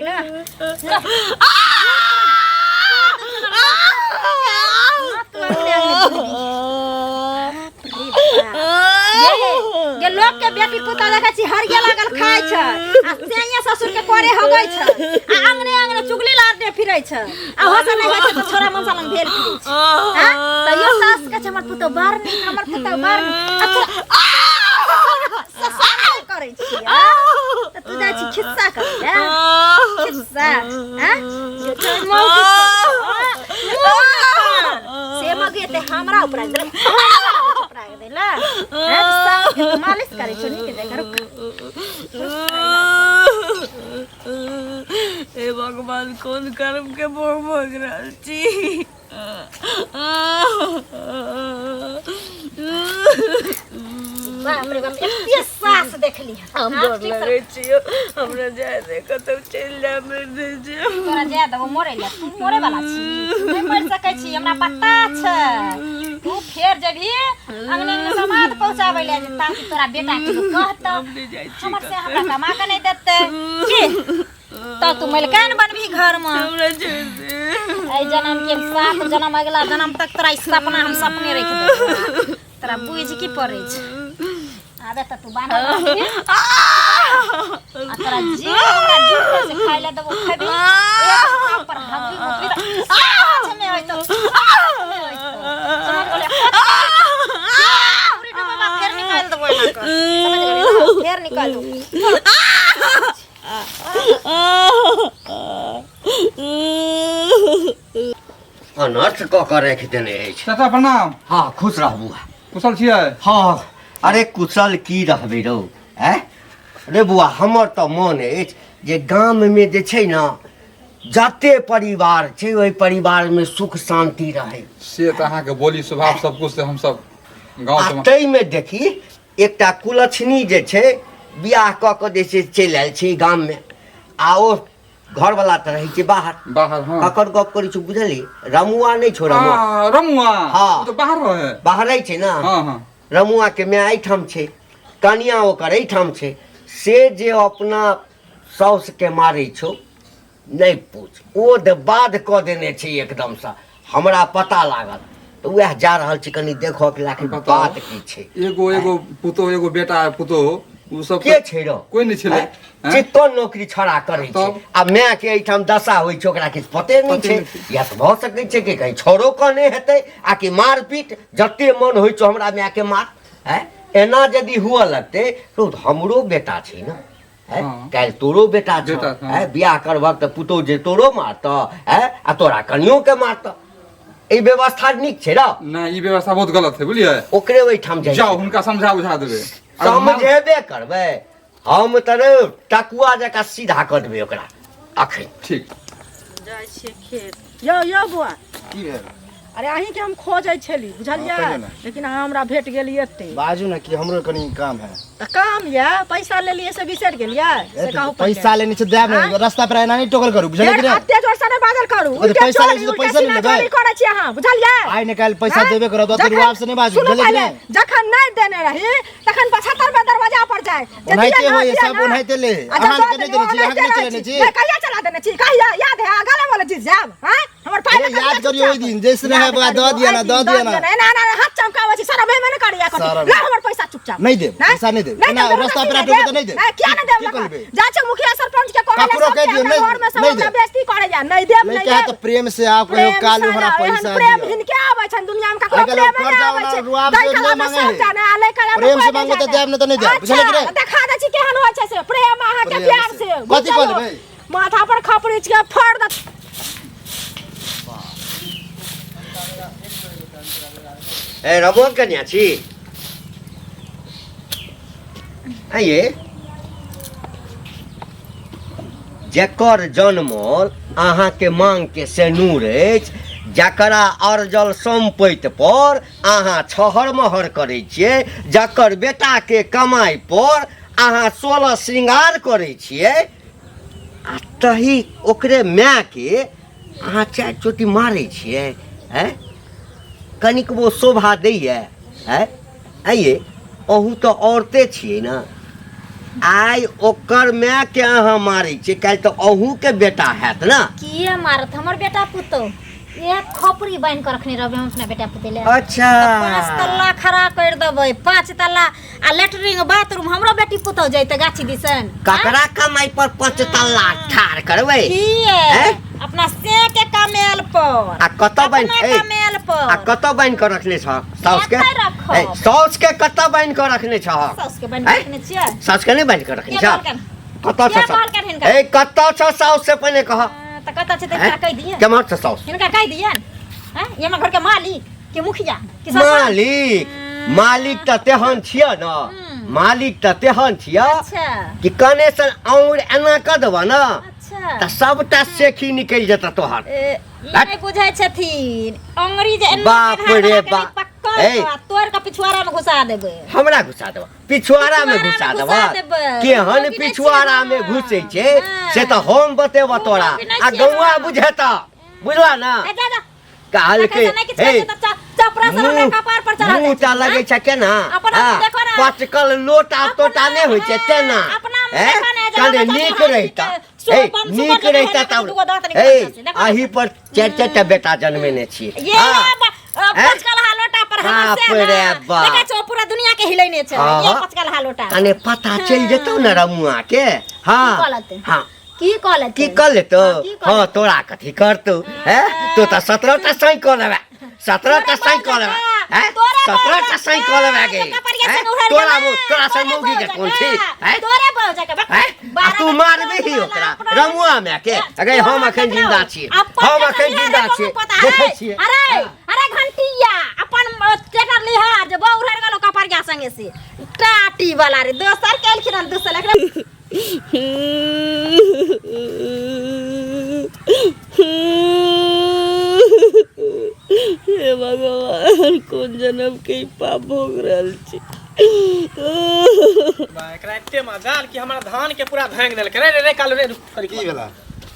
ने। तू अंगने अंगने घुमबी। बाप रे बाप। ये लोग के बेटी पुता देखै छी हरिये लागल खाइ छै आ सैया ससुर के करे होगै छै आ अंगने अंगने चुगली लारने फिरै छै आ हो से नहि होइ छै तऽ छोरा मनसा लग भेल फिरै छै हां तैयो सास के छै हमर पुतौ बड़ नीक, हमर पुतौ बड़ नीक। आ तोरा ससुर करै छी आ तऽ तू जाइ छी खिस्सा करै ले खिस्सा हां मौगी से मौगी एते हमरा ऊपर आबि गेलै, हमरा ऊपर आबि गेलै। हैं, सास के तऽ मालिश करै छौ नीक जकाँ, रुक। हे भगवान, कोन कर्म के भोग भोग रहल छी? बाप रे बाप, एते सास देखली हन। हम हाँ, डर ठीक लगै छियो, हमरा जाय दे, कतौ चलि जा, मरि जाइ। तोरा जाय देबो मरै लए? तू मरै वाला छी? तू नहि मरि सकै छी, हमरा पता छै। तू फेर जेबही अंगने अंगने समाद पहुँचाबै लए जे ताकि तोरा बेटा के लोक कहतौ हम नहि जाइ छी। हमर से हमरा कमा के नहि देतै की, तऽ तू मलिकान बनबही घर मे। हमरा छोड़ि दे। एहि जनम के सात जनम, अगिला जनम तक तोरा ई सपना हम सपने राखि देबौ। तोरा बुझि की पड़ै छै? आबे तऽ तू बान्हल रहबही आ तोरा जे हमरा जुटतौ से खाइ लए देबो, खेबही। एक थाप पर हगबी मुतबी तऽ साँझमे होइतौ, साँझमे होइतौ, समझ गेलै? पूरी डुबेबा, फेर निकालि देबो एना कऽ, समझ गेलै ने? फेर निकालि देबो। अनर्थ कऽ कऽ राखि देने अछि। चाचा प्रणाम। हँ, खुश रह बौआ। कुशल छियै? हँ। अरे कुशल की रहबै रौ? आँय रे बौआ, हमर तऽ मन अछि जे गाममे जे छै ने जते परिवार छै, ओहि परिवारमे सुख शान्ति रहै। से तऽ अहाँके बोली स्वभाव सब कुछ से हमसब गाँव आ से ताहिमे देखी एकटा कुलक्षणी जे छै, बियाह कऽ कऽ जे छै चलि आयल छै गाममे, आ ओ घरवला तऽ रहै छै बाहर। बाहर, हँ। ककर गप करै छी बुझली? रमुआ नहि छौ रमुआ? आ, रमुआ। हँ। ओ तऽ बाहर रहे। बाहर रहै छै ने। हँ हँ। रमुआ के माय एहिठाम छै, कनिया ओकर एहिठाम छै। से जे अपना साउस के मारै छौ, नहि पूछ, ओ दे बाध कऽ देने छै एकदमसँ। हमरा पता लागल तऽ उएह जा रहल छी कनि देखऽ के लाखिर बताउ। बात की छै। एगो एगो पुतोह, एगो बेटा पुतोह, ओ सब के छै रौ? कोइ नहि छलै। आँय? चित्तो नौकरी छड़ा करै छै। तब? आ माय के एहिठाम दशा होइ छै, ओकरा किछु पते नहि पते छै। नहि छै। या तऽ भऽ सकै छै कि कहीं छौड़ो कहने हेतै आ कि मारपीट जते मन होइ छौ हमरा माय के मार। आँय, एना यदि हुअ लगतै तो हमरो बेटा छै ने, आँय? हँ। काल्हि तोरो बेटा छौ। बेटा, हँ। आँय, बियाह करबहक तऽ पुतोहु जे तोरो मारतऽ, आँय, आ तोरा कनियो के मारतऽ, ई व्यवस्था नीक छै रौ? नहि, ई व्यवस्था बहुत गलत है, बुझलियै? ओकरे ओहिठाम जाइ जाउ, छी। हुनका समझा बुझा देबै। समझेबे करबै हम तऽ रे, टकुआ जकाँ सीधा कऽ देबै ओकरा अखन। ठीक। जाइ छियै खेत। यौ यौ बौआ। की भेल? अरे अहींके हम खोजै छली, बुझलियै? हँ, कहियौ ने। लेकिन अहाँ हमरा भेट गेली एते। बाजू ने, कि हमरो कनी काम है। तऽ काम यऽ, पैसा लेलियै से बिसरि गेलियै? से कहू पहिले। पैसा लेने छै देब आँय? ने, रास्ता पर एना नहि टोकल करू, बुझलियै कि फेर नहि? एते जोर से नहि बाजल करू। तऽ उल्टे पैसा चोरी, लै छी तऽ उल्टे पैसा नहि सीना लेबै? चोरी करै छी अहाँ, बुझलियै? आइ ने काल्हि पैसा आँय? देबे करब, ओते जखन- रुआब से नहि बाजू, सुनू बुझलियै कि पहिले, नहि? जखन नहि देने रही तखन 75 में दरवाजा पर जाए जे ओनाहिते दिअ ना, होइए, दिअ सब ना। ओनाहिते ले। अच्छा, अहाँ दऽ के नहि देलियै, देने छी, अहाँ के ओनाहिते नहि रहै चलेने छी। नहि, कहिया चला देने छी? कहिया याद है? गले वाला चीज जायब, हाँ? हमर पाइ अरे लऽ कऽ याद चुपचाप। करियौ ओहि दिन, जैसे रहै याद बौआ, दऽ करियौ, दिअ ना, एहि दऽ दिन, दिअ ना। एना एना हाथ चमकाबै छी, शरम हेबे नहि करैया कथी। शरम। ला हमर पैसा चुपचाप। नहि देब, नहि? पैसा नहि देब। नहि एना देब, रास्ता जबरदस्ती पेरा नहि टोकू तऽ देब। नहि देब। नहि, किया नहि देब? की लऽ कऽ? करबै? जाइ छै मुखिया सरपंच के कहै लए, ककरो सबके कहि दियौ, हमरा नहि- घरमे सब नहि हमरा देब। बेइज्जती करैया। नहि देब, नहि नहि कहे देब। तऽ प्रेम से आउ, कहियो प्रेम कालू से हमरा आउ, एहन पैसा प्रेम दिअ। हिनके आबै छनि दुनिया मे ककरो आइ काल्हि प्रेमे कर नहि जाउ आबै ना, छै। रुआब दै से कला नहि मे मांगे सब है। जाने आ लै कला मे प्रेम कोइ से नहि मांगो तऽ जाने। देब, नहि तऽ नहि देब, बुझलियै कि अच्छा नहि? देखा दै छी केहन होइ छै से प्रेम अहाँके प्रेम प्यार से। से। कथी बुझलियै? कऽ लेबै? माथा पर खपड़ी के फोड़ दे। ए रमोन कन्या छी आइए, जकर जन्मल अहाँके मांगके सेनूर अछि, जकरा अर्जल सम्पति पर अहाँ छहर महर करै छियै, जकर बेटाके कमाइ पर अहाँ 16 श्रृंगार करै छियै, आ तही ओकरे मायके अहाँ चारि चोटी मारै छियै। आँय, कनिकबो शोभा दैए? आँय आइए, अहूँ तऽ औरते छियै ने। आइ ओकर माय के अहाँ मारै छियै, काल्हि तऽ अहूँ के बेटा हैत ना। किए मारत हमर बेटा पुतोह? एक खोपड़ी बान्हि कऽ रखने रहबै हम अपना बेटा पुतोह ले। अच्छा। 5 तल्ला खड़ा कर देबै, 5 तल्ला आ लेटरिन बाथरूम। हमरो बेटी पुतोह जैते गाछी दिसन। ककरा कमाई पर 5 तल्ला ठाढ़ करबै? किए? हैं? अपना से के कमेल पर। आ कतऽ बान्हि अपना ए, कमेल पर। आ कतऽ बान्हि कऽ रखने छह साउस के? एतै रखब। ए, साउस के कतऽ बान्हि कऽ रखने छह? साउस के बान्हि कऽ हैं? रखने छियै। साउस के नहि बान्हि कऽ रखने के छह? कहलकनि? कतऽ के छ साउस? कहलकनि हिनका? ए, कतऽ छ साउस से पहिने कह। तऽ कतऽ छै तऽ हिनका कहि दिअ। केम्हर छ साउस? हिनका कहि दियनि। हैं? ई हमर घरके मालिक के मुखिया के ससुर? मालिक, मालिक तऽ तेहन छियै न, मालिक तऽ तेहन छियै अच्छा कि कने से आउर एना कऽ देबह न अच्छा तऽ सबटा सेखी निकलि जेतऽ तोहर। ए, ई नहि बुझै छथिन अंगुरी जे एना बाप पेन्हा रे देलक, बाप। कनि पक्कल ए। कऽ, तोड़ि कऽ पिछुआरा मे घुसा देबै। हमरा घुसा देबह? पिछुआरा मे घुसा पिछुआरा मे देबह? घुसा देबै। केहन मौगी नहि पिछुआरा मे छियै घुसै हम। छै हँ। से तऽ हम बतेबह तोरा मौगी नहि आ छियै गौआ हम। बुझेतऽ, बुझला ना? ए, जा जा। कहलकै तखन से नहि किछु हे, कहै छै तऽ चपरा सब हमरा कपार पर चढ़ा मुँह जाइ छै। टा लगै छै केना? अपना हाँ, मुँह देखो ना। पचकल लोटा तोटा नहि होइ छै तेना। अपना मुँह हैं? देखो ना, जे कने हमरा नीक चाची रहिता। के सुगर हे, बम, सुगर नीक जे रहिता रहै, तब। दूगो दाँत निकलल हे, छै, देखो ना। अही पर चारि चारि टा बेटा जनमेने छियै। ये हाँ। हैं? पचकल हालोटा पर हमर बाप से ना। रे बाप। देखै छौ, पूरा दुनिया के हिलैने छै। हाँ, ये हाँ। पचकल हालोटा। कने पता चलि जेतौ ने रमुआ के। हाँ। की कहलतै? हाँ। की कहलतै? की कऽ लेतौ? हाँ, की कऽ हाँ, लेतौ? तोरा कथी करतौ? हैं? तू तऽ 17 टा सही कऽ लेबे, 17 टा सही कऽ लेबे, हैं? 17 टा सही कऽ लेबे गे, हैं? तोरा तोरा से मौगी के कोन छी, हैं? तोरे बहु जकाँ बक। हैं? आ तू मारबिही ओकरा रमुआ माय के? अगे हम अखन जिंदा छी, हम अखन जिंदा छी, देखै छियै। अरे अरे घंटिया, अपन ट्रैक्टर लिहा जे बहु उड़ि गेलो कपड़िया संगे से टाटी वाला रे। दोसर केलखिन हन, दोसर एकरा हे भगवान, कोन जन्म के ई पाप भोग रहल छी? बा, एकरा एते मजाल कि हमरा धान के पूरा भांग देलकै। रे रे रे कालू रे, रुक करी। की भेला?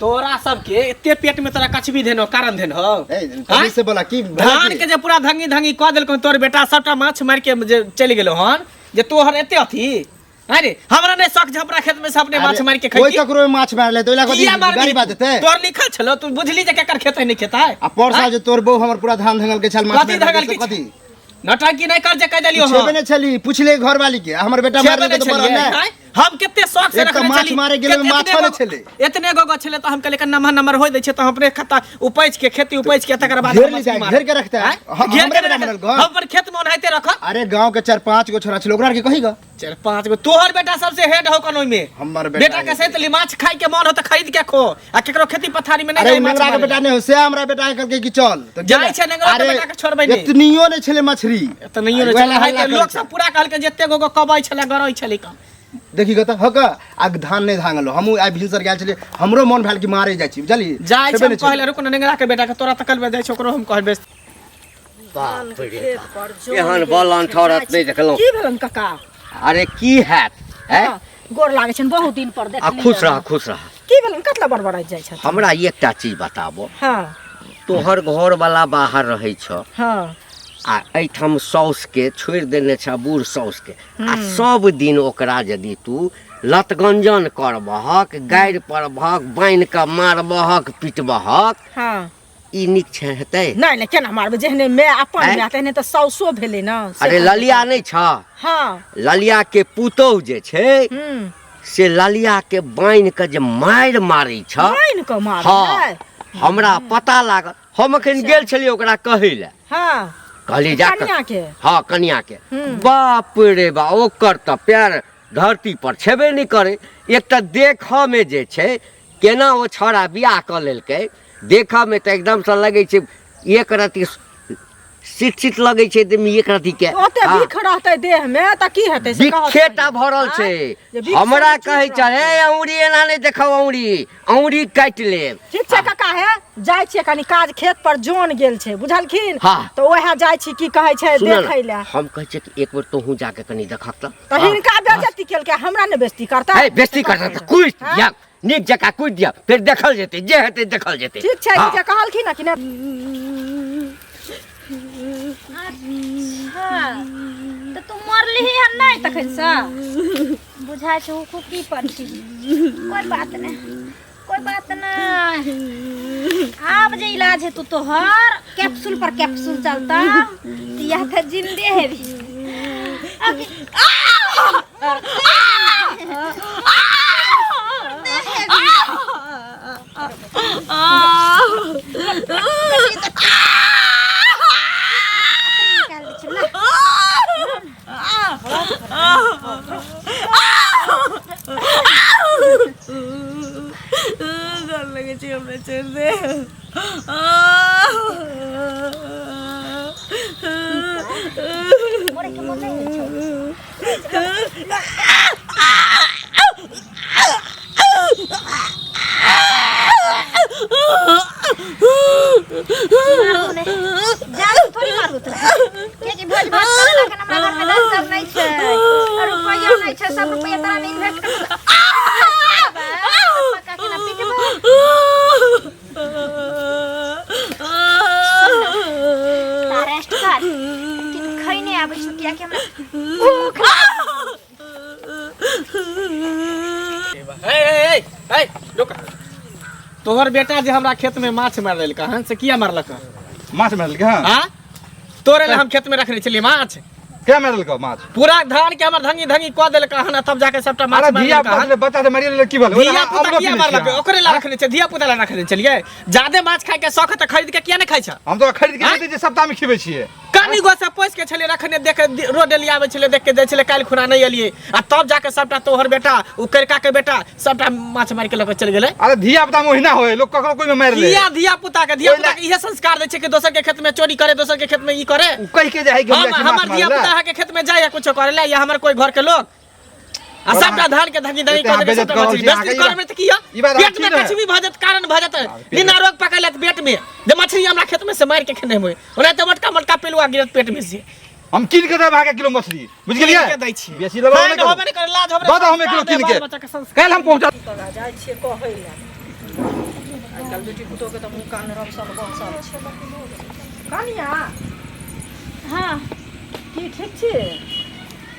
तोरा सबके एते पेट में तोरा कछबी धेनो कारण धेनो? ए, कभी से बोला की भेला? धान की? के जे पूरा धंगी धंगी कऽ देलकौ तोर बेटा, सबटा माछ मारि के जे चलि गेलौ हन, जे तोहर एते अथी। अरे हमरा नहि शौक झपरा खेत में से अपने माछ मारि के कोई खैती। ककरो में माछ मारले तो ओइला कथी किया मारबही? गाड़ी बात देते? तोर लिखल छलो, तू बुझली जे केकर खेत है नहि खेत है। आ पर साल जे तोर बहू हमर पूरा धान धंगल के छल, माछ कथी मारि धंगल के के कथी? नौटंकी नहि कर जे कहि देलियौ। छेबे हम नहि छली, पूछले घरवाली के, आ हमर बेटा छेबे मारले नहि तऽ बड़ छलियै, नहि। आँय? हम कते शौक से एक तऽ रखने माछ छली। मारे गेलै, माछो नहि छलै। एतने गो गो छलै तऽ हम कहलियै कनि नमहर नमहर होइ दै छै तऽ हम अपने खत्ता उपैज के खेती उपैज के तकर बाद घेर हम ली जाए, मछली घेर के रखते। आँय? घेर हमरे के बेटा रखते। मरल हम अपन खेत में ओनाहिते रखब। अरे गांव के चार पांच गो छोरा छल, ओकरा के कही ग। चारि पांच गो तोहर बेटा सबसे हेड हो कन ओइमे। हमर बेटा बेटा के सहित ली माछ खाइ के मन हो तऽ खरीद के खो, आ केकरो खेती पथारी में नहि अरे जाय माछ नेंगरा के मारै। बेटा नहि हो से हमरा बेटा के कहलकै कि चल तऽ जाइ गेलै। छै नेंगरा के अरे, बेटा के छोड़बै नहि। एतनियो नहि छलै मछली। एतनियो नहि वएह छलै। हल्ला है करै लोक छै। सब पूरा कहलकै जते गो गो कबै छलै गरै छलै कम। देखी गत हक आ धान नहि धांगल। हमहूँ आइ भिनसर गेल छलियै, हमरो मन भेल कि मारे जाइ छी, बुझलियै? जाइ छै छेबे हम नहि कहले छलै। रुक ने नेंगरा के बेटा के तोरा तकल में जाइ छै, ओकरो हम कहबै। बाप रे बाप, एहन बलन ठौरत नहि देखलहुँ। की भेलन काका? अरे की हैत है? हाँ, गोर लागै छनि, बहुत दिन पर आ देखलियै। खुश रह, खुश रह। की भेलन, कतला बड़बड़ाइत जाइ छथिन? हमरा एकटा चीज बताबो। हाँ। तोहर घर वाला बाहर रहै छ। हाँ। आ एहिठाम साउस के छोड़ि देने छ, बूढ़ साउस के, आ सब दिन ओकरा यदि तू लतगंजन करबहक, गारि पड़बहक, बान्हि कऽ मारबहक पिटबहक, हाँ, ई नीक छै हेतै? नहि नहि, केना मारबै? जेहने माय अपन आँय? माय तेहने तऽ साउसो भेलै ने से। अरे ललिया नहि छ? हाँ। ललिया के पुतोहु जे छै से ललिया के बान्हि कऽ जे मारि मारै छ। बान्हि कऽ मारै? हाँ, हमरा पता लागल, हम अखन गेल छलियै ओकरा कहै लए। हाँ। कहली जा कनिया के? हाँ, कनिया के। बाप रे बा, ओकर तऽ पैर धरती पर छेबे नहि करै। एक तऽ देखऽ मे जे छै केना ओ छौड़ा बियाह कऽ लेलकै, देखऽ मे तऽ एकदमसँ लगै छै एक रति शिक्षित लगै छै एकदम एक रति के। ओते हाँ। बिख रहतै देह मे तऽ की हेतै से कहत बिखेटा कहियो। भरल छै। आँय? जे बिख से हमरा चूप कहै छै रहतै। हे औंरी एना नहि देखब, औंरी औंरी काटि लेब। ठीक छै काका, हे जाइ छियै, कनी काज खेत पर जोन गेल छै, बुझलखिन? हाँ। तऽ उएह जाइ छी, की कहै छै, सुनऽ ने, देखै लए। हम कहै छियै कि एक बेर तोहूँ जाके कनी देखक तऽ। तऽ हिनका बेजती केलकै, हमरा ने बेजती करतै? हे बेस्ती करतै तऽ कुटि हाँ? दिअ, नीक जकाँ कुटि दिअ, फेर देखल जेतै, जे हेतै देखल जेतै। ठीक छै। हाँ। जे कहलखिन हँ कि नहि? अच्छा। तऽ तू मरलिही हन नहि तखन से बुझाइ छै हुकुकी पर छी। कोई बात नहि, कोई बात नहीं। आब जे इलाज हेतौ तोहर कैप्सूल पर कैप्सूल चलता तऽ यह तऽ जिंदे हेबी। डर लगे छै हमरा, छोड़ि दे। मरे के मन नहि होइ छौ? जादू थोड़ी मारू तोरा, कियाकि भोज भात करे ला हमरा घर में धन सब नहीं छै और रुपया नहीं छै। सब रुपया तोरा में इन्वेस्ट कर पक्का के ना पीटबो। रेस्ट कर कि खैने आबै छौ, कियाकि हमरा भूख लागल। ए ए ए ए रुक। तोहर बेटा जे हमरा खेत में माछ मार लेलक हन से किया मारलक हन? माछ मारलकै हँ? हाँ, तोरे लए हम खेत में रखने छलियै माछ। क्या मारलकै माछ? पूरा धान के हमर धंगी धंगी कऽ देलक हन आ तब जाके सबटा माछ अरे मारि धिया लेलक हन। पुता बच्चा से मारि लेलक, की भेल? धिया पुता किया मारलक? ओकरे ला रखने छै, धिया पुता ला रखने छलियै। जादे माछ खाय के शौक है तऽ खरीद के किया नहि खाइ छ? हम तो खरीद के आँय? दै छियै, सप्ताह में खिबै छियै। कनी गो से पैस के छलियै रखने, देख रोड डेली आबै छलै, देख के दै छलै। काल्हि खुना नहि एलियै आ तब जाके सबटा तोहर बेटा, ओ करिका के बेटा सबटा माछ मारि के लऽ के चलि गेलै। अरे धिया पुता में ओहिना होय, लोग ककरो कोई में मारि ले। किया धिया पुता के, धिया ओहि पुता के इहे संस्कार दै छै कि दोसर के खेत में चोरी करे, दोसर के खेत में ई करे? उ कहि के जाइ कि हम हम जाइ छी हमर माछ धिया मारै पुता लए। अहाँके खेत में जाय कुछो करे ला या हमर कोई घर के लोग आ बड़ा सबटा धान के धंगी धंगी एते कऽ अहाँ देलकै बेइज्जत सबटा कऽ रहल मछली छी, अहाँके बेइज्जती ई करबै तऽ की यऽ? ई बात अहाँ पेट में ठीक रहै। कछुबी भऽ जायत, कारण भऽ जायत, पेट बिना रोग पकड़ लेत पेट में जे मछली हमरा खेत में से मारि के खेने होय, ओना तऽ मोटका मोटका पिलुआ गिरत पेट में से। हम कीन के देब अहाँके किलो मछली, बुझि गेलियै? कीन के दै छी। बेसी लेबै नहि, नहि करू। होबे नहि करे, लाज होबे दऽ दऽ हम एक किलो संस्कार कीन दे, के बाल बच्चा के संस्कार। काल्हि हम पहुँचा जाइ छियै कहै लए। आइ काल्हि बेटी पुतोहके तऽ मुँह कान रमसल बमसल छै। कनिया। हाँ। की ठीक छी?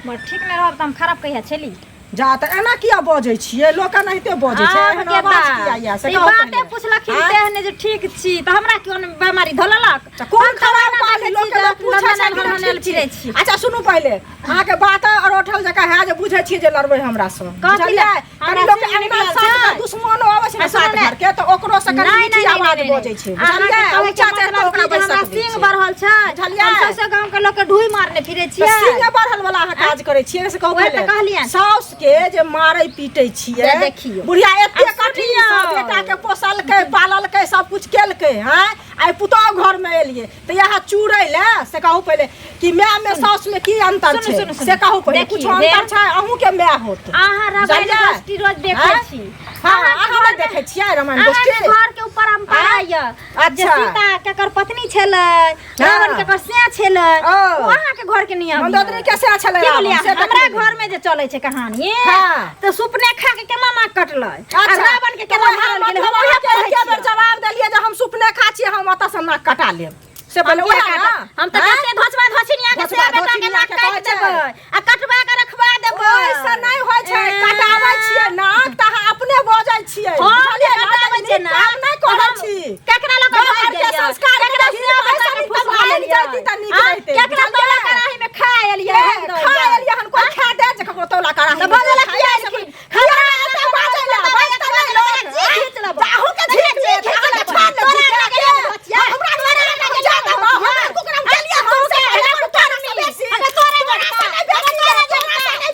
मगर ठीक नहि रहब तऽ हम खराब कहिया छली? जा तऽ एना किया बजै छियै? लोक एनाहिते बजै छै? आब एहन के आवाज ता? किया यऽ से ई कहू बाते पहिले। पुछलखिन आँय? तेहने जे ठीक छी तऽ हमरा क्यों ने बेमारी धऽ लेलक? तऽ कोन हम तऽ खराब ओहिना कहली? देखै लोक छी के जे लोक पूछै छै कि लंदन ठीक छी। फिरै छी। अच्छा सुनू पहिले, अहाँके बात अरोठल जकाँ है जे बुझै छियै जे लड़बै हमरा सँ, कथी बुझलियै? लए? कनी हमरा लोक के सिंह अंगना निकलल साथ छै। के दुश्मनो अबै छै ने आ सुनू साथ ने। घर के तऽ ओकरो से कनी नहि, मीठी नहि, नहि, आवाज नहि, बजै छै, अहाँके बुझलियै? कहैके ऊँचा चढ़ि कऽ मतलब ओकरा की जे बैसक हमरा दै सिंह छै। बढ़ल छै, बुझलियै? हम सौंसे गाँव के लोक के ढुई मारने फिरै तऽ छियै। सिंह बढ़ल वाला अहाँ काज करै छियै से कहू वएह तऽ पहिले। कहलियनि। साउस के जे मारै पीटै छियै, से देखियौ। बुढ़िया एते आब कठिन सुनियौ। सँ बेटा के पोसलकै पाललकै सब कुछ केलकै। हैं, आइ पुतोहु घर में एलियै तऽ इएह चूरै लए? से कहू पहिले कि माय में साउस में की अंतर सुनू, छै? सुनू, सुनू। से कहू पहिले। देखियौ, कुछ अंतर हे। छै? अहूँ के माय होत, अहाँ रामायण बुझलियै? गोष्ठी रोज देखै आँय? छी? हाँ, अहाँके अहाँ नहि घरमे- देखै छियै रामायण अहाँके गोष्ठी? घर के ऊपर हम पढ़ाई जे अच्छा। सीता केकर पत्नी छलै, रावण केकर से छलै, ओ। ओ अहाँके घर के नियम मंदोदरी के से छलै की रावण, बोलिए? से हमरा देखलियै। घर में जे चलै छै कहानी, हाँ। तऽ सुपने खा के केना नाक कटलै आ अच्छा। रावण के केना तऽ मारल गेलै, हम हम उएह अहाँके पढ़ै एके बेर छियै। जवाब देलियै जे हम सुपने खा छियै, हम ओतऽ से नाक कटा लेब से हम पहिले किया उएह ने? काटब? हम तऽ आँय? जते धोचबा धोचिनिया के से धोचबा बेटा के धोचिनिया नाक के काटि कहै छै। देबै आ कटवा के रखवा देबै। ओहिसँ नहि होइ छै। कटाबै छियै नाक तऽ अहाँ अपने बजै छियै, हम बुझलियै ने? कटाबै छियै नीक नाक? काम नहि कहै छी। केकरा लऽ कऽ गाँव भागि घरके गेलियै? संस्कार केकरा के से भागि बच्चा के तऽ फुसला भागि लेलियै? जैती तऽ नीक आँय? रहितै, केकरा बुझलियै? तौला कड़ाही में खा एलियै ए, हन दऽ खा एलियै? एलियै हन, कोइ खा दे जे ककरो तौला कड़ाही तऽ में बजै लए खाइ किया छै? एलखिन? हमरा एतऽ बाजै लए, बाजि तऽ नहि लोक। जी घीच लेबै। अहूँ के झीक लेत, अहाँके छोड़ लेत, तोरा झीक लगे के। बचिया। हमरा तोरा लगे जा देबो, हमरा कुकरम केलियै हम से पहिले पर तोरा से बेसी। अगर तोरा तोरा से नहि बेसी,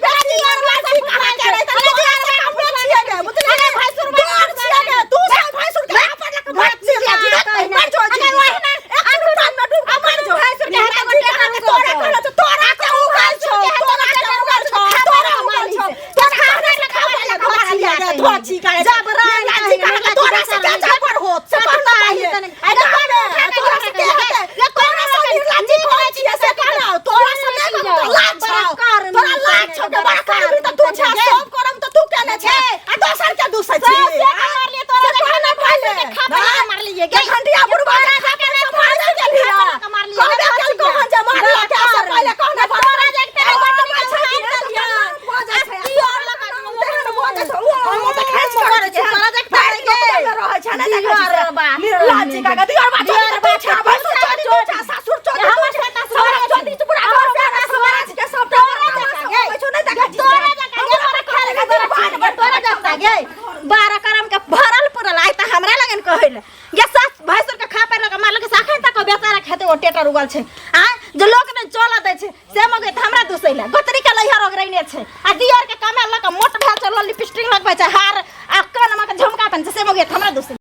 तोरा से नहि बेसी, तोरा से कहाँ के रहै, तोरा से कम छियै गे, बुझलियै? डर छियै गे, तू सब भैंसुर के हाथ पर लऽ कऽ भात चिड़िया जिरत मर जो, अगर ओहिना एक रुपा में डूब के मर जो। भैंसुर के हाथ पर अहाँके देखै छी दियर बा। निर्लज्ज का दियर बा दियर बा, चोदी भैंसुर चोदी तू छा सासुर चोदी हमर तू छा से सारा चोदी तू पूरा घर से समाज के सबटा तोरा जकाँ गे। पैसो नहीं देखै छी तोरा जकाँ गे, तोरा खेल के तोरा छीन गे, तोरा जकाँ गे। 12 करम के भरल पुरल आइ तऽ हमरा लगन कहै ले गे सास भैंसुर के खा पर लगा मारलक से अखन तक बेचारा खेते ओ टेटर उगल छै आ जे लोक ने चल दै छै से मगे तऽ हमरा दुसै ले गोतरी के लैहर ओगरैने छै आ दियर के कमाए लऽ कऽ मोट भेल छै लिपस्टिक लगबै छै हार आ कानमा के झुमका पहिन छै से मगे तऽ हमरा दुसै।